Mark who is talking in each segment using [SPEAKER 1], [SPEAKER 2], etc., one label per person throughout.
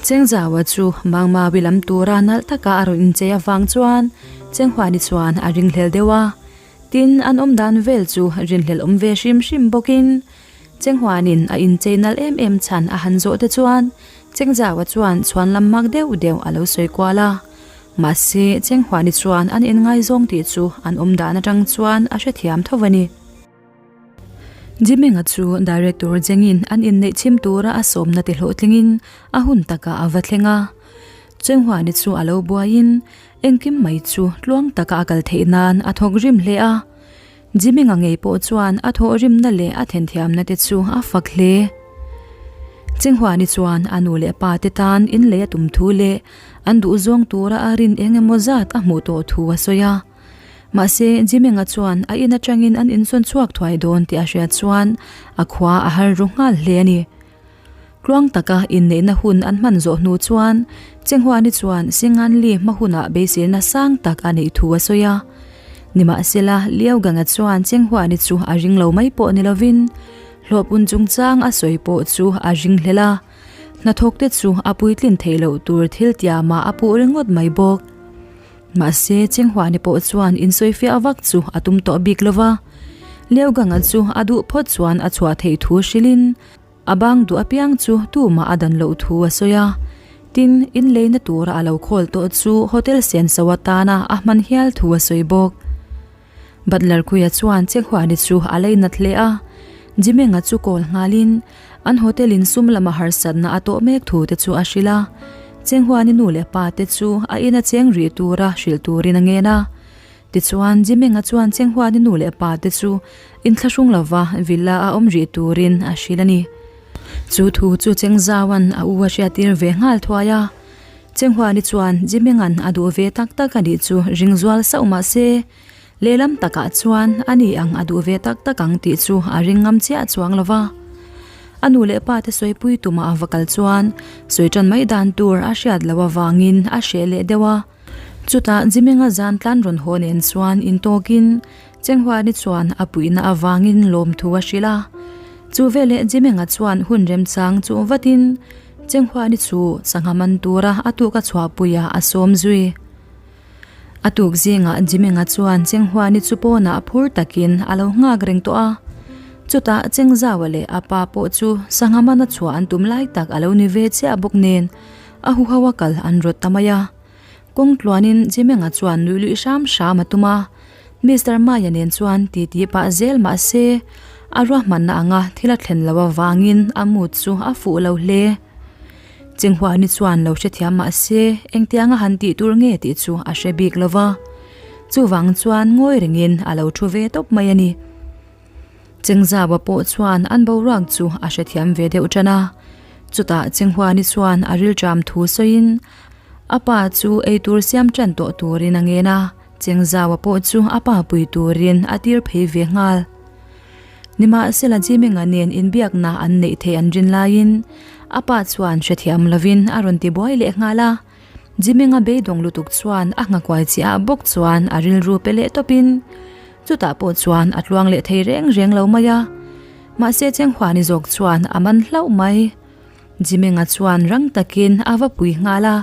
[SPEAKER 1] Chengzaua chu Mangmawi lam tura nalh taka a rawn inchei avang chuan Chenghuani chuan a ringhlel deuh a. Tin, an awm dan vel chu rinhlelh awm ve hrim hrim bawkin Chenghuanin a inchei nalh em em chhan a han zawh te chuan Chengzaua chuan chhuan lam mak deuh deuh a lo sawi kual a. Mahse, Chenghuani chuan an inngaizawng tih chu an awm dan atang chuan a hrethiam tho a ni. Jiminga chu Director Jengin an inneih chhim tura a sawmna ti hlawhtlingin a hun takah a va thleng a. Chenghuani chu a lo buaiin engkim mai chu tluang taka a kal theih nan a thawk rim hle a. Jiminga ngei pawh chuan a thawh rimna leh a thenthiamna te chu a fak hle. Chenghuani chuan a nu leh pa te tan inlei a tum thu leh an duhzawng tura a rin eng emaw zat a hmuh tawh thu a sawi a. Mahse, Jiminga chuan a in atangin an insawn chhuak thuai dawn tih a hriat chuan a khua a har ru nghal hle a ni. Tluang taka inneihna hun an hman zawh hnu chuan Chenghuani chuan Singanli hma hunah beisirna sang tak a neih thu a sawi a. Nimahsela, Liauganga chuan Chenghuani chu a ring lo mai pawh ni lovin hlawhpun chungchang a sawi pawh chu a ring hlel a. Hnathawkte chu a puitlin theih loh tur thil tiamah a puh ringawt mai bawk. Mahse, Chenghuani pawh chuan insawifiah vak chu a tum tawh bik lo va. Liauganga chu a duh phawt chuan a chhuah theih thu hrilhin a bang duh apiang chu tumah a dan loh thu a sawi a. Tin, inleina tura a lo khawl tawh chu hotel senso atana a hman hial thu a sawi bawk. Butler Kuia chuan Chenghuani chu a leinat hle a. Jimenga chu kawl nghalin an hotel in sum lama harsatna a tawh mek thu te chu a hrilh a. Chenghuani nu leh pa te chu a ina cheng rih tura hrilh turin a ngen a. Tichuan Jimenga chuan Chenghuani nu leh pa te chu inthlahrung lova villa a awm rih turin a hrilh a ni. Chu thu chu Chengzauan a u a hriattir ve nghal thuai a. Chenghuani chuan Jiminga'n a duh ve tak tak a nih chu ring zual sauh mah se, lehlam takah chuan a ni ang a duh ve tak tak ang tih chu a ring ngam chiah chuang lo va. A nu leh pa te sawipui tumah a va kal chuan sawi tan mai dan tur a hriat loh avangin a hreh leh deuh a. Chutah Jiminga zan tlan rawn haw nen chuan intawkin Chenghuani chuan a puihna avangin lawmthu a hrilh a. Chu veleh Jiminga chuan hun remchang chu vatin Chenghuani chu sangha man tura a tuk a chhuahpuia a sawm zui. A tuk zingah Jiminga chuan Chenghuani chu pawnah phur takin a lo nghak reng tawh a. Chutah Chengzaua leh a pa pawh chu sangha mana chhuah an tum lai tak a lo ni ve chiah bawk nen a huho a kal an rawt ta mai a. Kawng tluanin Jiminga chuan nui luih hram hram a tum a. Mister Maya nen chuan titi pah zel mah se, a ruahmanna anga thil a thlen loh avangin a mood chu a fuh lo hle. Chenghuani chuan lo hrethiam mah se, engtianga han tih tur nge tih chu a hre bik lo va. Chuvang chuan ngawi rengin a lo thu ve tawp mai a ni. Chengzaua pawh chuan an boruak chu a hrethiam ve deuh tan a. Chutah Chenghuani chuan a rilṭam thu sawiin a pa chu eitur siam tan tawh turin a ngen a. Chengzaua pawh chu a pa pui turin a tir phei ve nghal. Nimahsela Jiminga nen inbiakna an neih theih an rin laiin a pa chuan hrethiam lovin a rawn ti buai leh nghal a. Jiminga beidawng lutuk chuan a nghakuai chiah bawk chuan a rilru pe leh tawpin chutah pawh chuan a tluang leh thei reng reng lo mai a. Mahse Chenghuani zawk chuan a man hlauh mai. Jiminga chuan rang takin a va pui nghal a.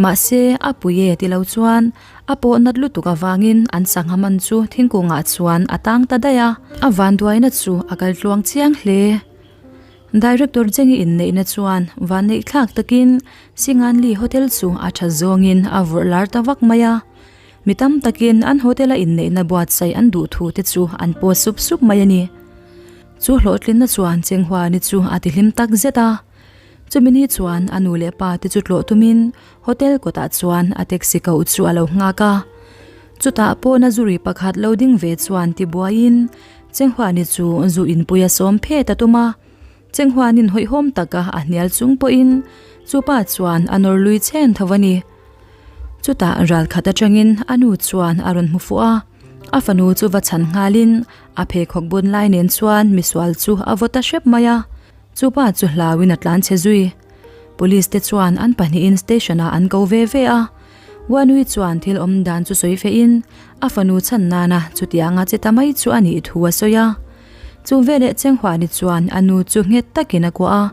[SPEAKER 1] Mahse, a pui e ti lo chuan a pawh nat lutuk avangin an sangha man chu thingkungah chuan a tang ta daih a, a vanduaina chu a kal tluang chiang hle. Director Jengi inneihna chuan vanneih thlak takin Singanli Hotel chu a tha zawngin a vawrh lar ta vak mai a. Mi tam takin an hotel-a inneihna buatsaih an duh thu te chu an post sup sup mai a ni. Chu hlawhtlinna chuan Chenghuani chu a tihlim tak zet a. Chumi ni chuan a nu leh pa te chu tlawh tumin hotel kawtah chuan a taxi koh chu a lo nghak a. Chutah pawhna zuri pakhat lo ding ve chuan tibuaiin Chenghuani chu zu inpui a sawm phet a tum a. Chenghuanin hawihhawm taka a hnial chung pawhin chu pa chuan a nawr lui chen tho a ni. Chutah ral khat atangin a nu chuan a rawn hmu fuh a, a fanu chu va chhan nghalin a pheikhawk bun lai nen chuan misual chu a vaw ta hrep mai a. Chu pa chu hlauin a tlan chhe zui. Police te chuan an pahnihin station ah an ko ve ve a. Wanui chuan thil awm dan chu sawi feh in a fanu chhan nana chutianga che ta mai chu a nih thu a sawi a. Chu veleh Chenghuani chuan a nu chu nghet takin a kuah a,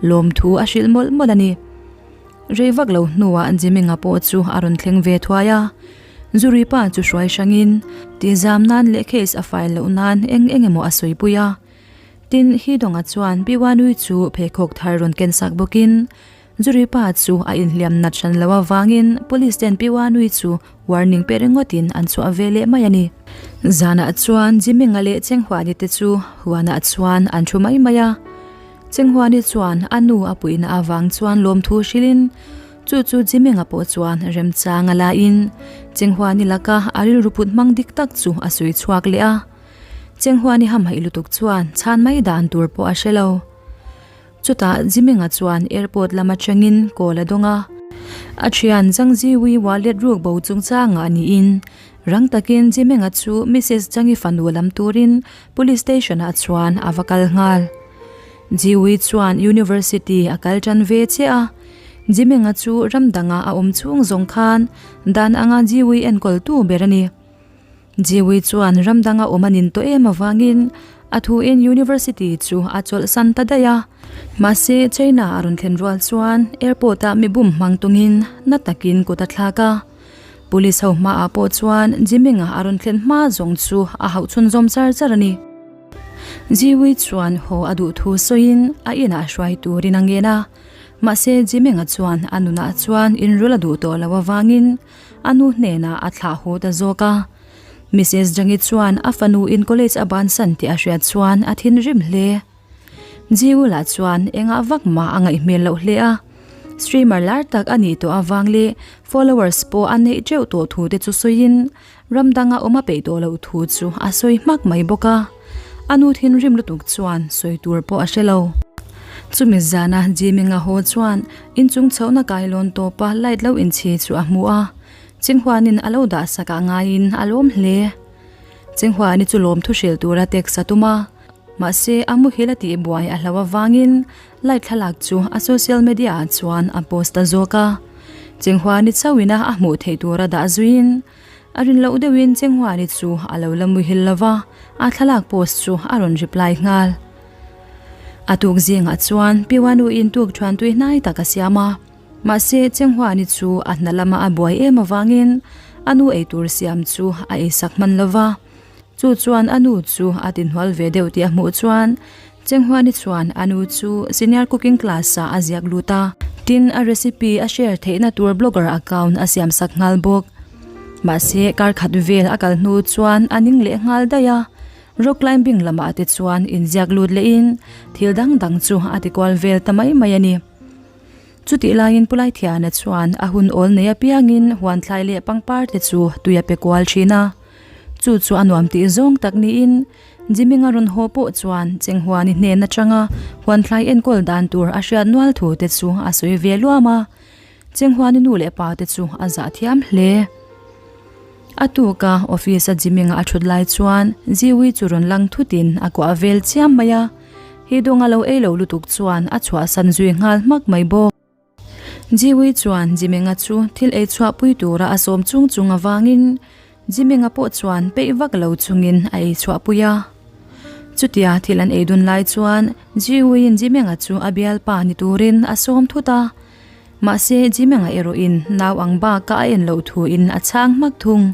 [SPEAKER 1] lawmthu a hrilh mawlh mawlh a ni. Rei vak lo hnuah Jiminga pawh chu a rawn thleng ve thuai a. Zurui pa chu hruai hrangin tihzam nan leh case a file loh nan eng eng emaw a sawipui a. Tin, Hidonga chuan Biwanui chu pheikhawk thar rawn ken sak bawkin Zurui pa chu a inhliam nat hran lo avangin police ten Biwanui chu warning pe ringawtin an chhuah ve leh mai a ni. Zanah chuan Jiminga leh Chenghuani te chu huanah chuan an thu mai mai a. Chenghuani chuan a nu a puihna avang chuan lawmthu hrilhin Chu chu Jiminga pawh chuan remchang a la in Chenghuani laka a rilru put hmang dik tak chu a sawi chhuak leh a. Chenghuani hamhaih lutuk chuan chhan mai dan tur pawh a hre lo. Chutah Jiminga chuan airport lam atangin call a dawng a. A thian Zhang Ziwi wallet ruk bo chungchangah niin rang takin Jiminga chu Missus Zhang-i fanu lam turin police station ah chuan a va kal nghal. Jiwi chuan university a kal tan ve chiah a. Jiminga chu ram dangah a awm chhung zawng khan dan anga Jiwi enkawltu ber a ni. Jiwi chuan ram danga awm a nin tawh em avangin a thuin university chu a chawlhsan ta daih a. Mahse, China a rawn thlen rual chuan airport ah mi bum hmang tungin na takin kut a thlak a. Police ho hmaah pawh chuan Jiminga a rawn thlen hma zawng chu a hauh chhunzawm char char a ni. Jiwi chuan haw a duh thu sawiin a inah hruai turin a ngen a. Mahse, Jiminga chuan a nunah chuan inrul a duh tawh loh avangin a nu hnenah a thlah haw ta zawk a. Missus Jangi chuan a fanu in college a bansan tih a hriat chuan a thinrim hle. Jiu lah chuan engah vak mah a ngaih hmel loh hle a. Streamer lar tak a nih tawh avang leh followers pawh a neih teuh tawh thu te chu sawiin ram danga awm a peih tawh loh thu chu a sawi hmak mai bawk a. A nu thinrim lutuk chuan sawi tur pawh a hre lo. Chumi zana Jiminga haw chuan inchung chhohna kailawn tawpa light lo inchhi chu a hmu a. Chinghuanin a lo dah sakah ngaiin a lawm hle. Chinghuani chu lawmthu hrilh tura text a tum a. Mahse, a muhil a tih buai a hlo avangin light thlalak chu a social media ah chuan a post ta zawk a. Chenghuani chauhin a a hmuh theih tura dah zuiin a rin loh deuhin Chenghuani chu a lo la muhil lo va, a thlalak post chu a rawn reply nghal. A tuk zingah chuan Piwanuin tuk thuan tui hnai tak a siam a. Mahse, Chenghuani chu a hna lama a buai em avangin a nu eitur siam chu a eisak hman lo va. Chu chuan a nu chu a tinhnual ve deuh tih a hmuh chuan Chenghuani chuan a nu chu senior cooking class ah a ziak lut a. Tin, a recipe a share theihna tur blogger account a siam sak nghal bawk. Mahse, kar khat vel a kal hnu chuan a ning leh nghal daih a. Rock climbing lamah te chuan inziak lut lehin thil dang dang chu a ti kual vel ta mai mai a ni. Chutih laiin Pu Laithiana chuan a hun awl nei apiangin huanthlai leh pangpar te chu tui a pe kual thin a. Chu chu a nuam tih zawng tak niin Jiminga rawn haw pawh chuan Chenghuani hnen atanga huanthlai enkawl dan tur a hriat nual thu te chu a sawi ve luam a. Chenghuani nu leh pa te chu a zah thiam hle. A tuka office a Jiminga a thut lai chuan Ziwi chu rawn lang thutin a kuah vel chiam mai a. Hi dawnga lo ei lo lutuk chuan a chhuahsan zui nghal hmak mai bawk. Jiwi chuan Jiminga chu thil ei chhuahpui tura a sawm chung chung avangin Jiminga pawh chuan peih vak lo chungin a ei chhuahpui a. Chutia thil an ei dun lai chuan Jiwiin Jiminga chu a bialpa ni turin a sawm thut a. Mahse Jiminga erawhin nau ang baka a en loh thuin a chhang hmak thung.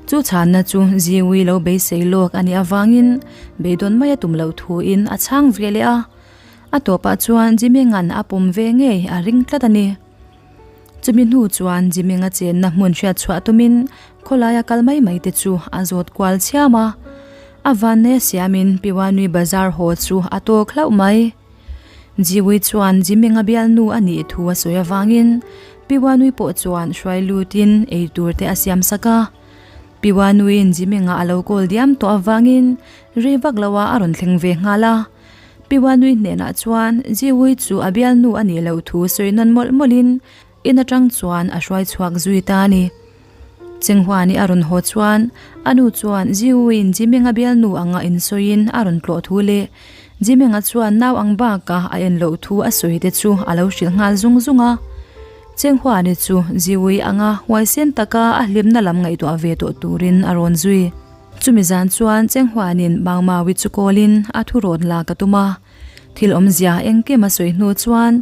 [SPEAKER 1] Chu chhanna chu Jiwi lo beisei lawk a nih avangin beidawn mai a tum loh thuin a chhang ve leh a. A tawpah chuan Jiminga'n a pawm ve ngei a ring tlat a ni. Chumi hnu chuan Jiminga chenna hmun hriat chhuah tumin khawlaia kal mai mai te chu a zawt kual chhiam a. A vanneia siamin Piwanui bazar haw chu a tawk hlauh mai. Jiwi chuan Jiminga bialnu a nih thu a sawi avangin Piwanui pawh chuan hruai lutin ei tur te a siam sak a. Piwanuiin Jiminga a lo kawl diam tawh avangin rei vak loah a rawn thleng ve nghal a. Piwanui hnenah chuan Jiwui chu a bialnu a nih loh thu sawi nawn mawlh mawlhin in atang chuan a hruai chhuak zui ta a ni. Chenghuani a rawn haw chuan a nu chuan Jiwuiin Jiminga bialnu anga insawiin a rawn tlawh thu leh Jiminga chuan nau ang baka a en loh thu a sawi te chu a lo hrilh nghal zung zung a. Chenghuani chu Jiwui anga huaisen taka a hlimna lam ngaihtuah ve tawh turin a rawn zui. Chumi zan chuan Chenghuanin Mangmawi chu kawlin a thu rawn lak a tum a. Thil awmzia engkim a sawi hnu chuan.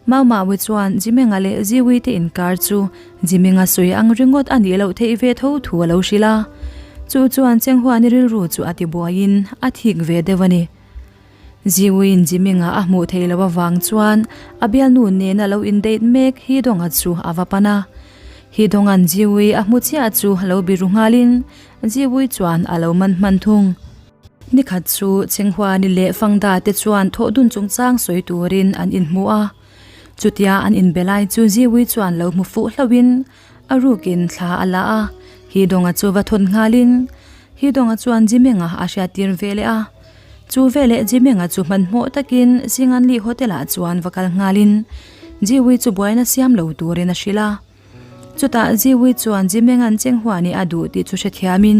[SPEAKER 1] Maumawi chuan Jimenga leh Ziwi te inkar chu Jimenga sawi ang ringawt a nih loh theih ve tho thu a lo hrilh a. Chu chuan Chenghuani rilru chu a tibuaiin a thik ve deuh a ni. Ziwiin Jiminga a hmuh theih loh avang chuan a bialnu nena lo indate mek Hidonga chu a va pan a. Hidonga'n Ziwi a hmu chiah chu lo biru nghalin Ziwi chuan a lo man hman thung. Nikhat chu Chenghuani leh Fangda te chuan thawhdun chungchang sawi turin an inhmu a. Chutia an inbe lai chu Ziwi chuan lo hmu fuh hlauhin a rukin thla a la a, Hidonga chu va thawn nghalin Hidonga chuan Jiminga a hriattir ve leh a. Chu veleh Jiminga chu hmanhmawh takin Singanli Hotel ah chuan va kal nghalin Jiwi chu buaina siam lo turin a hrilh a. Chutah Jiwi chuan Jiminga'n Chenghuani a duh tih chu hrethiamin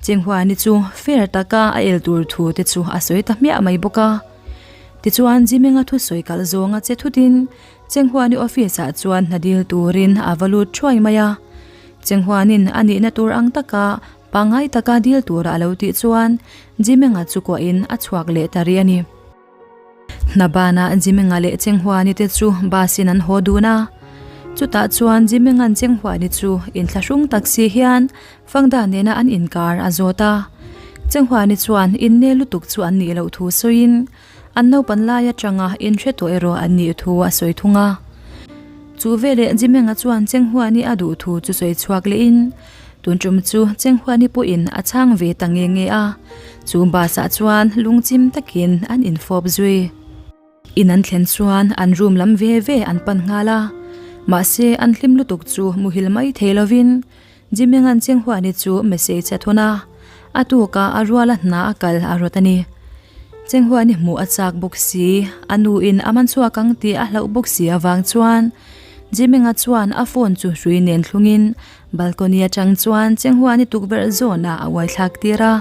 [SPEAKER 1] Chenghuani chu fair taka a el tur thu te chu a sawi ta hmiah mai bawk a. Tichuan Jiminga thusawi kalh zawnga che thutin Chenghuani office ah chuan hna dil turin a va lut thuai mai a. Chenghuanin a nihna tur ang taka Pangngai taka dil tura a lo tih chuan Jimenga chu kuahin a chhuak leh ta rih a ni. Hna banah Jimenga leh Chenghuani te chu bus in an haw dun a. Chutah chuan Jimenga'n Chenghuani chu inthlahrung tak si hian Fangda nena an inkar a zawt a. Chenghuani chuan inne lutuk chu an nih loh thu sawiin An naupan lai atanga inhre tawh erawh an nih thu a sawi thung a. Chu veleh Jimenga chuan Chenghuani a duh thu chu sawi chhuak lehin tun tum chu Chenghuani pawhin a chhang ve ta nge nge a, chu bus ah chuan lungchim takin an infawp zui. In an thlen chuan an room lam ve ve an pan nghal a, mahse an hlim lutuk chu muhil mai thei lovin Jimenga'n Chenghuani chu message a thawn a, a tukah a ruala hna a kal a rawt a ni. Chenghuani hmuh a chak bawk si, a nuin a man chhuak ang tih a hlauh bawk si avang chuan Jimenga chuan a phone chu hrui nen thlungin balcony atang chuan Chenghuani tukverh zawnah a uai thlak tir a.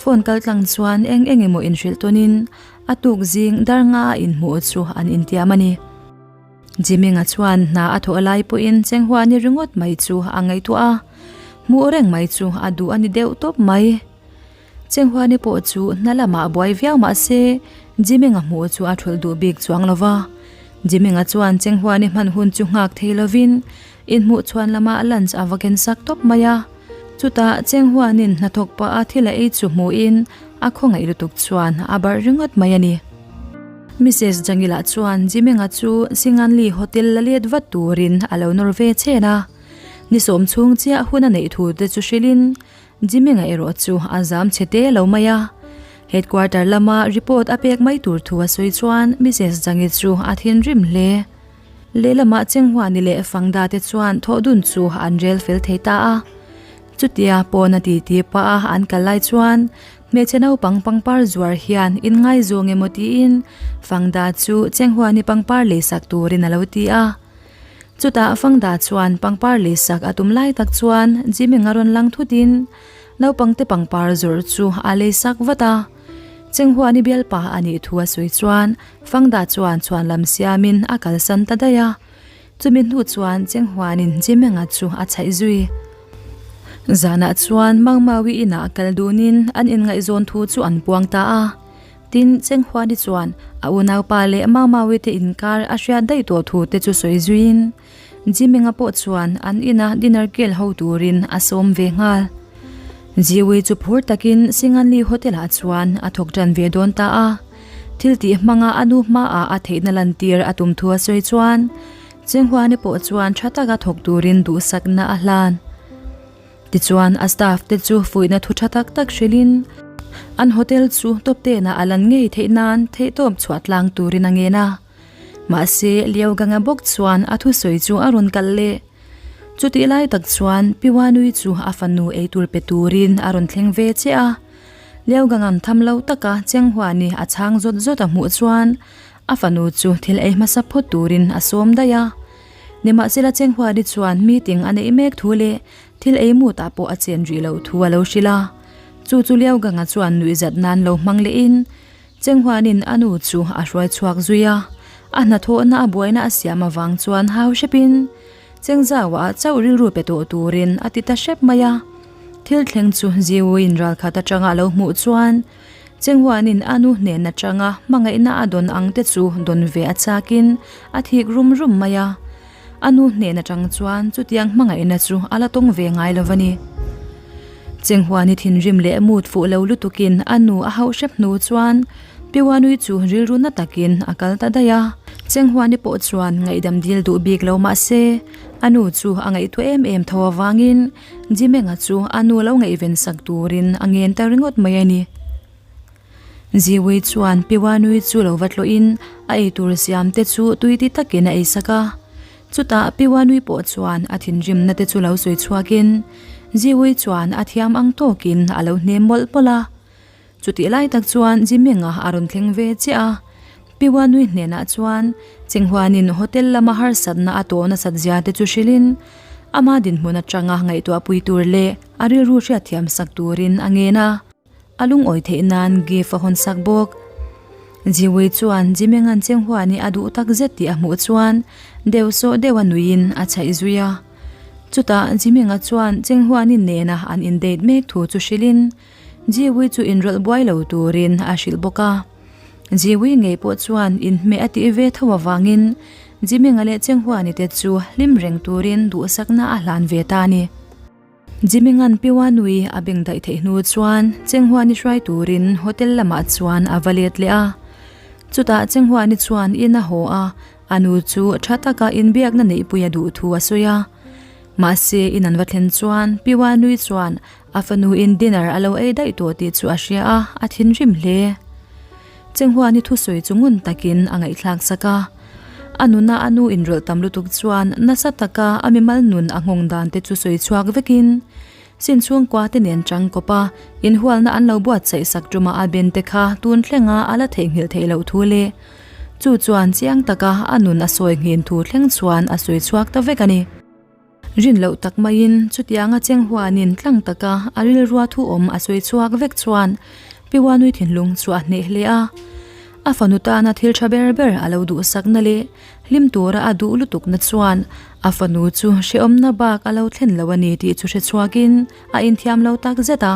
[SPEAKER 1] Phone kal tlang chuan eng eng emaw inhrilh tawnin a tuk zing dar nga a inhmuh chu an intiam a ni. Jiminga chuan hna a thawh lai pawhin Chenghuani ringawt mai chu a ngaihtuah a, hmuh reng mai chu a duh a ni deuh tawp mai. Chenghuani pawh chu hna lamah a buai viau mah se Jiminga hmuh chu a thulh duh bik chuang lo va. Jiminga chuan Chenghuani hman hun chu nghak thei lovin inhmuh chhuan lamah lunch a va ken sak tawp mai a. Chutah Chenghuanin hnathawk pah a thil a ei chu hmuhin a khawngaih lutuk chuan a barh ringawt mai a ni. Missus Jangila chuan Jimenga chu Singanli Hotel la let vat turin a lo nawr ve chen a, ni sawm chhung chiah hun a neih thu te chu hrilhin Jimenga erawh chu a zam chhe te lo mai a. Headquarter lama report a pek mai tur thu a sawi chuan Missus Jangi chu a thinrim hle. Lehlamah Chenghuani leh Fangda te chuan thawhdun chu an rel fel thei ta a. Chutia pawn a titi pah a an kal lai chuan Hmeichhe naupang pangpar zuar hian inngaizawng emaw tiin Fangda chu Chenghuani pangpar leisak turin a lo ti a. Chutah Fangda chuan pangpar leisak a tum lai tak chuan Jiminga rawn lang thutin naupangte pangpar zawrh chu a leisak vat a. Chenghuani bialpa a nih thu a sawi chuan Fangda chuan chhuan lam siamin a kalsan ta daih a. Chumi hnu chuan Chenghuanin Jimenga chu a chhaih zui. Zanah chuan Mangmawi inah kal dunin an inngaihzawn thu chu an puang ta a. Tin, Chenghuani chuan a unaupa leh Mangmawi te inkar a hriat daih tawh thu te chu sawi zuiin Jimenga pawh chuan an ina dinner kel ho turin a sawm ve nghal. Jiwi chu phur takin Singanli Hotel ah chuan a thawk tan ve dawn ta a. Thil tih hmanga a nu hmaah a theihna lantir a tum thu a sawi chuan Chenghuani pawh chuan tha taka thawk turin duhsakna a hlan. Tichuan a staff te chu fuihna thu tha tak tak hrilhin an hotel chu top ten ah a lan ngei theih nan theihtawp chhuah tlang turin a ngen a. Mahse Liauganga bawk chuan a thusawi chu a rawn kalh leh. Chutih lai tak chuan Piwanui chu a fanu eitur pe turin a rawn thleng ve che a. Liaugangam tham lo taka Chenghuani a chhang zawt zawt a hmuh chuan a fanu chu thil ei hmasa phawt turin a sawm daih a. Nimahsela Chenghuani chuan meeting a neih mek thu leh thil ei mutah pawh a chen rih loh thu a lo hrilh a. Chu chu Liauganga chuan nuihzat nan lo hmang lehin Chenghuanin a nu chu a hruai chhuak zui a. A hnathawhna a buaina a siam avang chuan hau hrepin Chengzauah ah chauh rilru pe tawh turin a ti ta hrep mai a. Thil thleng chu Jiu-in ralkhat atanga a lo hmuh chuan. Chenghuanin a nu hnen atanga hmangaihna a dawn ang te chu dawn ve a chakin a thik rum rum mai a. A nu hnen atang chuan chutiang hmangaihna chu a la tawng ve ngai lo va ni. Chenghuani thinrim leh mut fuh lo lutukin a nu a hauh hrep hnu chuan Piwanui chu rilru na takin a kal ta daih a. Chenghuani pawh chuan ngaihdam dil duh bik lo mah se, a nu chu a ngaihtuah em em tho avangin Jimenga chu a nu lo ngaihven sak turin a ngen ta ringawt mai a ni. Ziwei chuan Piwanui chu lo va tlawhin a eitur siam te chu tui ti takin a eisak a. Chutah Piwanui pawh chuan a thinrimna te chu lo sawi chhuakin Ziwei chuan a thiam ang tawkin a lo hnem mawlh mawlh a. Chutih lai tak chuan Jiminga a rawn thleng ve chiah a. Piwanui hnenah chuan Chenghuanin hotel lama harsatna a tawh nasat zia te chu hrilhin ama dinhmun atanga ngaihtuahpui tur leh a rilru hriatthiam sak turin a ngen a. A lungawi theih nan gift a hawn sak bawk. Jiwei chuan Jimenga'n Chenghuani a duh tak zet tih a hmuh chuan deuh sawh deuh a nuiin a chhaih zui a. Chutah Jimenga chuan Chenghuani nena an indate mek thu chu hrilhin Jiwei chu inrawlh buai lo turin a hrilh bawk a. Jiwei ngei pawh chuan inhmeh a tih ve tho avangin Jimenga leh Chenghuani te chu hlim reng turin duhsakna a hlan ve ta a ni. Jiminga'n Piwanui a beng daih theih hnu chuan Chenghuani hruai turin hotel lamah chuan a va let leh a. Chutah Chenghuani chuan in a haw a, a nu chu tha taka inbiakna neihpui a duh thu a sawi a. Mahse in an va thlen chuan Piwanui chuan a fanu in dinner a lo ei daih tawh tih chu a hria a, a thinrim hle. Chenghuani thusawi chu ngun takin a ngaihthlak sak a. A nuna a nu inrawlh tam lutuk chuan nasa taka a mimal nun a nghawng dan te chu sawi chhuak vekin sin chhungkua te nen chang kawp a, inhualna an lo buatsaih sak tuma a ben te kha tun thlenga a la theihnghilh theih loh thu leh chu chuan chiang taka a nun a sawi nghin thu thleng chuan a sawi chhuak ta vek a ni. Rin loh tak maiin chutianga Chenghuanin tlang taka a rilrua thu awm a sawi chhuak vek chuan Piwanui thinlung chu a hneh hle a. A fanu tana thil tha ber ber a lo duhsakna leh hlim tura a duh lutukna chuan a fanu chu hrehawmna bak a lo thlen lo a ni tih chu hre chhuakin a inthiam lo tak zet a.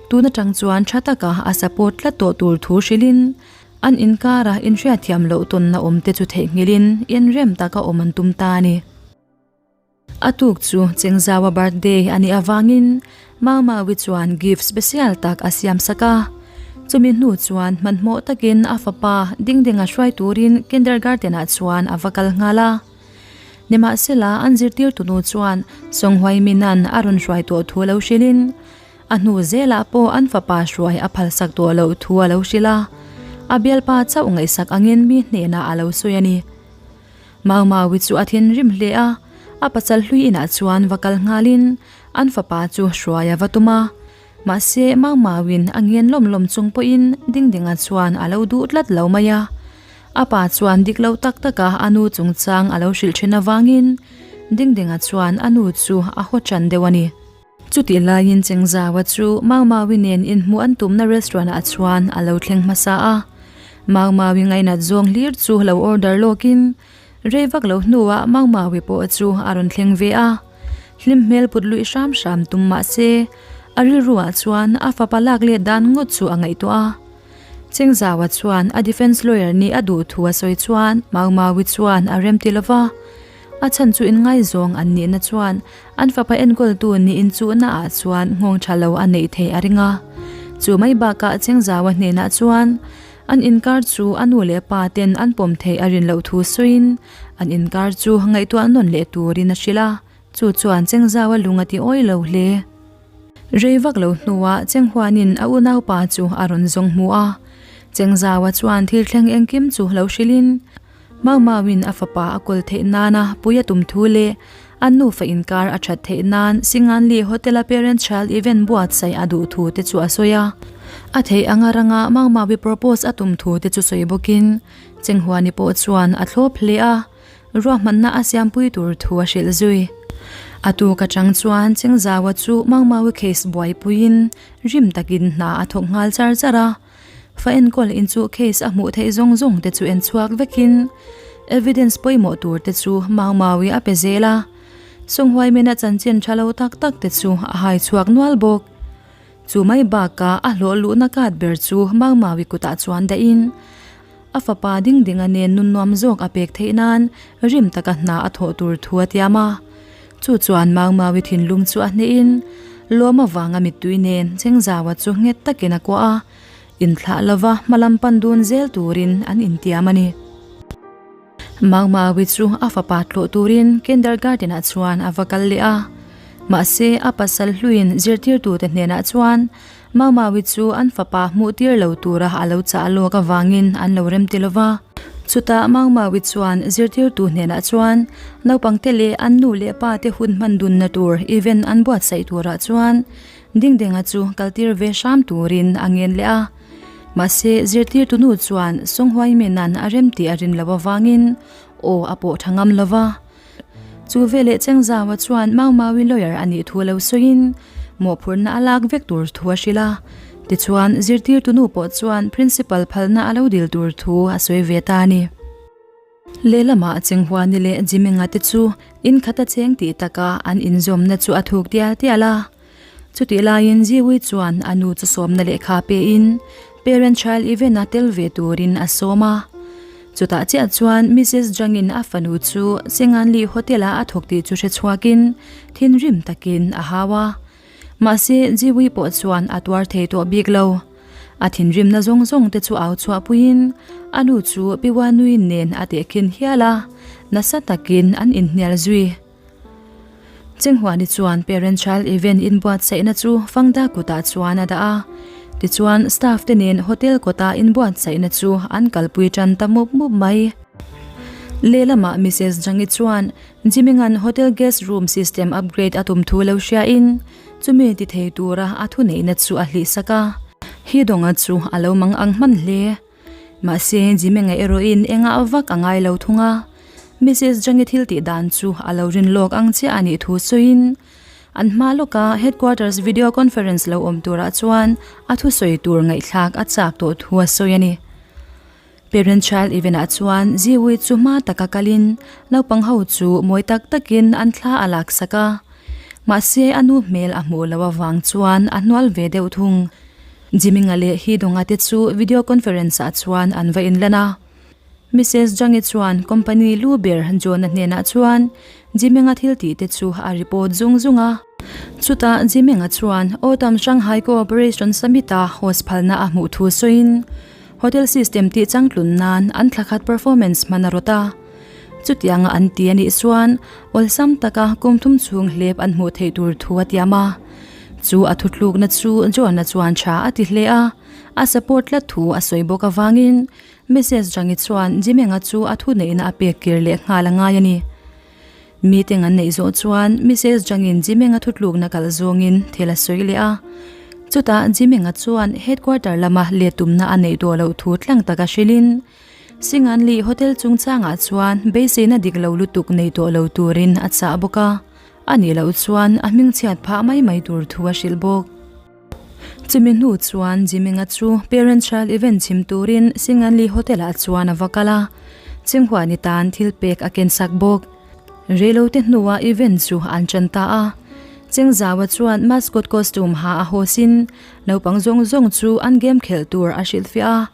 [SPEAKER 1] Tun atang chuan tha taka a support tlat tawh tur thu hrilhin an inkara inhriatthiam loh tawnna awm te chu theihnghilhin inrem taka awm an tum ta a ni. A tuk chu Chengzaua birthday a nih avangin Maumaui chuan gift special tak a siam sak a. Chumi hnu chuan hmanhmawh takin a fapa Dingdinga hruai turin kindergarten ah chuan a va kal nghal a. Nimahsela an zirtirtunu chuan Sawnghuaiminan a rawn hruai tawh thu lo hrilhin a hnu zelah pawh an fapa hruai a phalsak tawh loh thu a lo hrilh a. A bialpa chauh ngaihsak angin mi hnenah a lo sawi a ni. Maumaui chu a thinrim hle a, a pasal hlui inah chuan va kal nghalin an fapa chu hruai a va tum a. Mahse, Maumauiin a ngen lawm lawm chung pawhin Dingdinga chuan a lo duh tlat lo mai a. A pa chuan dik lo tak taka a nu chungchang a lo hrilh thin avangin Dingdinga chuan a nu chu a haw tan deuh a ni. Chutih laiin Chengzaua chu Maumaui nen inhmuh an tumna restaurant ah chuan a lo thleng hmasa a. Maumaui ngainat zawng hlir chu lo order lawkin rei vak lo hnuah Maumaui pawh chu a rawn thleng ve a. Hlim hmel put luih hram hram tum mah se a rilru ah chuan a fapa lak let dan ngawt chu a ngaihtuah a. Chengzaua chuan a defence lawyer nih a duh thu a sawi chuan Maumaui chuan a remti lova. A chhan chu inngaizawng an nihna chuan an fapa enkawltu nih inchuhna ah chuan nghawng tha lo a neih theih a ring a. Chu mai bakah Chengzaua hnenah chuan an inkar chu a nu leh pa ten an pawm theih a rin loh thu sawiin an inkar chu ngaihtuah nawn leh turin a hrilh a, chu chuan Chengzaua lung a ti awi lo hle. Rei vak lo hnuah Chenghuanin a unaupa chu a rawn zawng hmu a, Chengzaua chuan thil thleng engkim chu lo hrilhin, Mau Mauin a fapa a kawl theih nana pui a tum thu leh an nufa inkar a that theih nan Singanli Hotel-a Parent Child Event buatsaih a duh thu te chu a sawi a. A theih anga ranga Mau Maui propose a tum thu te chu sawi bawkin Chenghuani pawh chuan a thlawp hle a, ruahmanna a siampui tur thu a hrilh zui. A tuk atang chuan Chengzaua chu Mau Maui case buaipuiin rim takin hna a thawk nghal char char a. Fa enkawl in chu case a hmuh theih zawng zawng te chu en chhuak vekin evidence pawimawh tur te chu Mau Maui a pe zel a. Sawnghuai mena chanchin tha lo tak tak te chu a hai chhuak nual bawk. Chu mai bakah a hlawh luhna card ber chu Maumaui kutah chuan dahin a fapa ding dinga nen nun nuam zawk a pek theih nan rim taka hna a thawh tur thu a tiam a. Chu chuan Maumaui thinlung chu a hnehin lawm avanga mittui nen Chengzaua chu nghet takin a kuah a, inthlah lova hmalam pan dun zel turin an intiam a ni. Maumaui chu a fapa tlawh turin kindergarten ah chuan a va kal leh a, mahse a pasal hluin zirtirtute hnenah chuan Maumaui chu an fapa hmuh tir lo tura a lo chah lawk avangin an lo rem ti lova. Chutah Maumaui chuan zirtirtu hnenah chuan naupangte leh an nu leh pa te hun hman dunna tur event an buatsaih turah chuan Dingdenga chu kaltir ve hram turin a ngen leh a. Mahse, zirtirtu nu chuan Sawnghuaimena'n a rem tih a rin loh avangin aw a pawh tha ngam lo va. Chu veleh Chengzaua chuan Mau Maui lawyer a nih thu lo sawiin mawhphurhna a lak vek tur thu a hrilh a. Tichuan, zirtirtu nu pawh chuan principal phalna a lo dil tur thu a sawi ve ta a ni. Lehlamah Chenghuani leh Jiminga te chu in khat a cheng tih taka an inzawmna chu a thuk tial tial a. Chutih laiin Ziwi chuan a nu chu sawmna lehkha pein Parent Child Event-a tel ve turin a sawm a. Chutah chiah chuan Missus Zhangin a fanu chu Senganli Hotel-ah a thawk tih chu hre chhuakin thinrim takin a hau a. Mahse Ziwi pawh chuan a tuar thei tawh bik lo. A thinrimna zawng zawng te chu au chhuah puiin a nu chu Piwanui nen a tehkhin hial a, nasa takin an inhnial zui. Chenghuani chuan Parent Child Event inbuatsaihna chu Fangda kutah chuan a dah a, tichuan staff te nen hotel kawta inbuatsaihna chu an kalpui tan ta mup mup mai. Lehlamah Missus Jangi chuan Jimingan hotel guest room system upgrade a tum thu lo hriain chumi ti thei tura a thuneihna chu a hlihsak a, hi dawnga chu a lo mang ang hman hle. Mahse, Jimenga erawhin engah vak a ngai lo thung a, Missus Jangi thil tih dan chu a lo rin lawk ang chiah a nih thu sawiin an hma lawka Headquarters video conference lo awm turah chuan a thusawi tur ngaihthlak a chak tawh thu a sawi a ni. Parent Child Event ah chuan Ziwi chu hma taka kalin naupang ho chu mawi tak takin an thla a laksak a, mahse a nu hmel a hmuh loh avang chuan a hnual ve deuh thung. Jiminga leh Hidonga te chu video conference ah chuan an va inlan a. Missus Jangi chuan company lu ber John-a hnenah chuan Jiminga thil tih te chu a report zung zung a. Chutah Jiminga chuan Autumn Shanghai Cooperation Summit-a host phalna a hmuh thu sawiin hotel system tih changtlun nan an thlakhat performance hman a rawt a. Chutianga an ti a nih chuan awlsam taka kum thum chhung hlep an hmuh theih tur thu a tiam a. Chu a thutlukna chu John-a chuan tha a ti hle a, a support tlat thu a sawi bawk avangin Missus Jangi chuan Jimenga chu a thuneihna a pek kir leh nghal a ngai a ni. Meeting an neih zawh chuan Missus Jangin Jimenga thutlukna kalh zawngin thil a sawi leh a. Chutah Jimenga chuan headquarter lama let tumna a neih tawh loh thu tlang taka hrilhin Singanli Hotel chungchangah chuan beiseina dik lo lutuk nei tawh lo turin a chah bawk a, a nih loh chuan a hmingchhiat phah mai mai tur thu a hrilh bawk. Chumi hnu chuan Jiminga chu Parent Child Event chhim turin Singanli Hotel ah chuan a va kal a, Chinghuani tan thil pek a ken sak bawk. Reilote hnuah event chu an tan ta a, Chengzaua chuan mascot costume ha a hawsin naupang zawng zawng chu an game khelh tur a hrilhfiah a.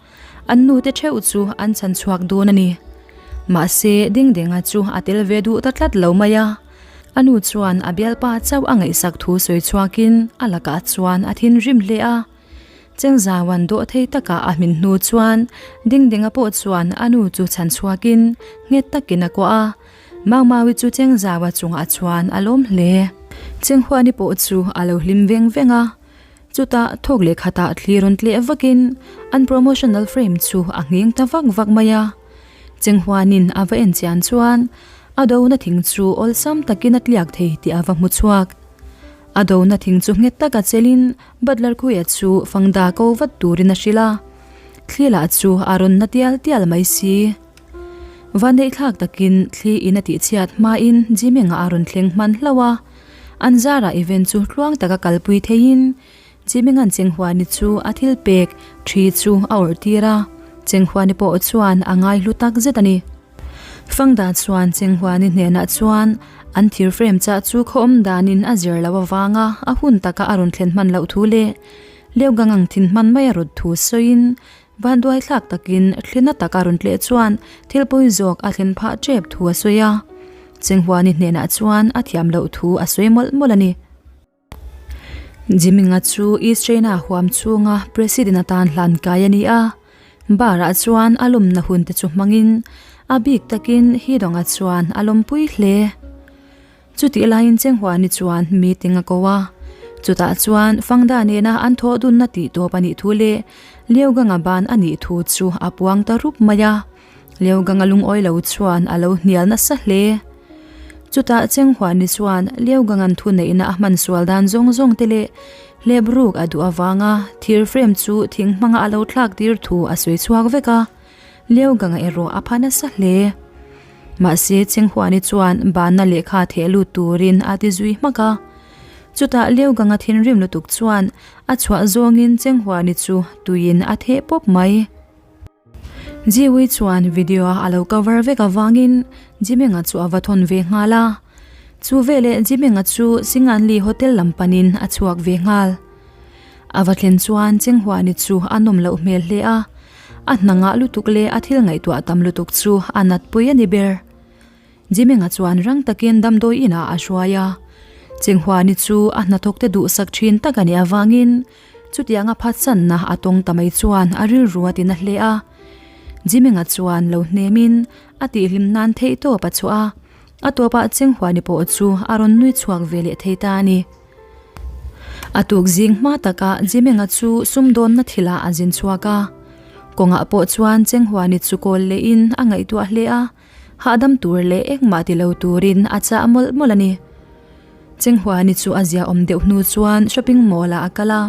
[SPEAKER 1] An nute theuh chu an chhan chhuak dawn a ni. Mahse, Dingdenga chu a tel ve duh ta tlat lo mai a. A nu chuan a bialpa chauh a ngaihsak thu sawi chhuakin a lakah chuan a thinrim hle a. Chengzauan dawh thei taka a hmin hnu chuan Dingdenga pawh chuan a nu chu chhan chhuakin nghet takin a kuah a. Maumaui chu Chengzaua chungah chuan a lawm hle. Chenghuani pawh chu a lo hlim veng veng a. Chutah thawk leh khatah thli rawn tleh vakin an promotional frame chu a nghing ta vak vak mai a. Chenghuanin a va en chian chuan a dona thing chu awlsam takin a tliak thei tih a va hmu chhuak. A dona thing chu nghet taka chelin Butler Khuia chu fangda ko vat turin a hrilh a. Thli lah chu a rawn na tial tial mai si. Vaneihthlak takin thli in a tihchhiat hmain Jiminga a rawn thleng hman hlauh a. An zarah event chu tluang taka kalpui theiin Jiminga'n Chenghuani chu a thil pek thi chu a awrh tir a, Chenghuani pawh chuan a ngai hlu tak zet a ni. Fangda chuan Chenghuani hnenah chuan An thir frame chah chu khaw awm danin a zir loh avanga a hun taka a rawn thlen hman loh thu leh Leugang ang thin hman mai a rawt thu sawiin vanduai thlak takin thlina taka rawn tleh chuan thil pawi zawk a thlen phah tep thu a sawi a. Chenghuani hnenah chuan a thiam loh thu a sawi mawlh mawlh a ni. Jiminga chu East China huam chhunga President atan hlan kai a ni a, bar ah chuan a lawmna hun te chu hmangin a bik takin Hidonga chuan a lawmpui hle. Chutih laiin Chenghuani chuan meeting a ko a, chutah chuan Fangda nena an thawh dunna tih tawp a nih thu leh Liuganga ban a nih thu chu a puang ta rup mai a. Liuganga lungawi lo chuan a lo hnial nasa hle. Chutah Chenghuani chuan Liuganga'n thuneihna a hman sual dan zawng zawng te leh hlep ruk a duh avanga thir frame chu thing hmanga a lo thlak tir thu a sawi chhuak vek a, Liuganga erawh a pha nasa hle. Mahse Chenghuani chuan banna lehkha theh lut turin a ti zui hmak a. Chutah Liuganga thinrim lutuk chuan a chhuah zawngin Chenghuani chu tuiin a theh pawp mai. Jiwi chuan video a lo cover vek avangin Jiminga chu a va thawn ve nghal a. Chu veleh Jiminga chu Singanli Hotel lam panin a chhuak ve nghal. A va thlen chuan Chenghuani chu a nawm loh hmel hle a, a hna ngah lutuk leh a thil ngaihtuah tam lutuk chu a natpui a ni ber. Jiminga chuan rang takin damdawi inah a hruai a. Chenghuani chu a hnathawkte duhsak thin tak a nih avangin Chutianga phatsanna a tawng ta mai chuan a rilru a ti na hle a. Jiminga chuan lo hnemin a tihhlim nan theih tawp a chhuah a, a tawpah Chenghuani pawh chu a rawn nui chhuak ve leh thei ta a ni. A tuk zing hma takah Jiminga chu sumdawnna thilah a zin chhuak a. Kawngah pawh chuan Chenghuani chu kawl lehin a ngaihtuah hle a. Hahdam tur leh engmah ti lo turin a chah mawlh mawlh a ni. Chenghuani chu a ziaawm deuh hnu chuan shopping mall ah a kal a.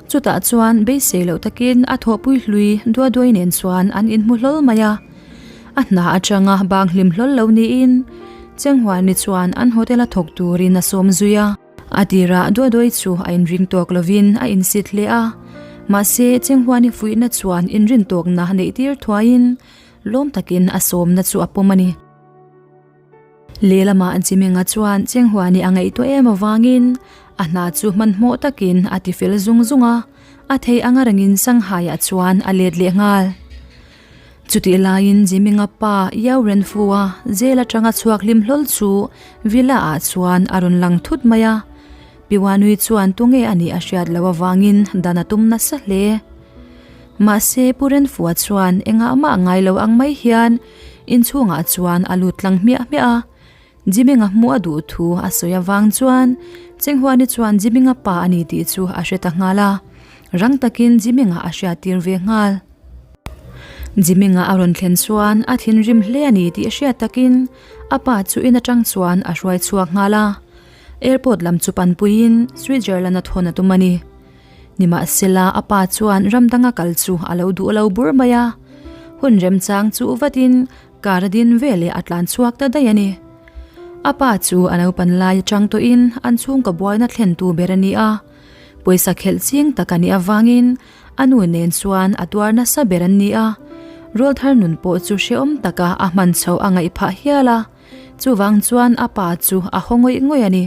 [SPEAKER 1] Chutah chuan beisei loh takin a thawhpui hlui duaduai nen chuan an inhmu hlawl mai a. A hna atanga bang hlim hlawl lo niin Chenghuani chuan an hotel a thawk turin a sawm zui a. A tirah duaduai chu a inring tawk lovin a insit hle a. Mahse Chenghuani fuihna chuan inrin tawkna neih tir thuaiin Lawm takin a sawmna chu a pawm a ni. Lehlamah Jiminga chuan Chenghuani a ngaihtuah em avangin a hna chu hmanhmawh takin a ti fel zung zung a, a thei anga rangin Shanghai-ah chuan a let leh nghal. Chutih laiin Jiminga pa Yao Renfu-a jail atanga chhuak hlim hlawl chu villa-ah chuan a rawn lang thut mai a, Piwanui chuan tunge a nih a hriat loh avangin dan a tum nasa hle. Mahse, Pu Renfua chuan engah mah ngai lo ang mai hian inchhungah chuan a lut tlang hmiah hmiah a. Jiminga hmuh a duh thu a sawi avang chuan Chenghuani chuan Jiminga pa a ni tih chu a hre ta nghal a. Rang takin Jiminga a hriattir ve nghal. Jiminga a rawn thlen chuan a thinrim hle a ni tih hriat takin a pa chu in atang chuan a hruai chhuak nghal a. Airport lam chu panpuiin Switzerland a thawn a tum a ni. Nimahsela a pa chuan ram danga kal chu a lo duh lo bur mai a, hun remchang chu vatin car a din veleh a tlan chhuak ta daih a ni. A pa chu a naupan lai atang tawhin an chhungkaw buaina thlentu ber a ni a, pawisa khelh ching tak a nih avangin a nu nen chuan a tuar nasa ber an ni a, rawlthar nun pawh chu hrehawm taka a hman chhoh a ngaih phah hial a, chuvang chuan a pa chu a haw ngawih ngawih a ni.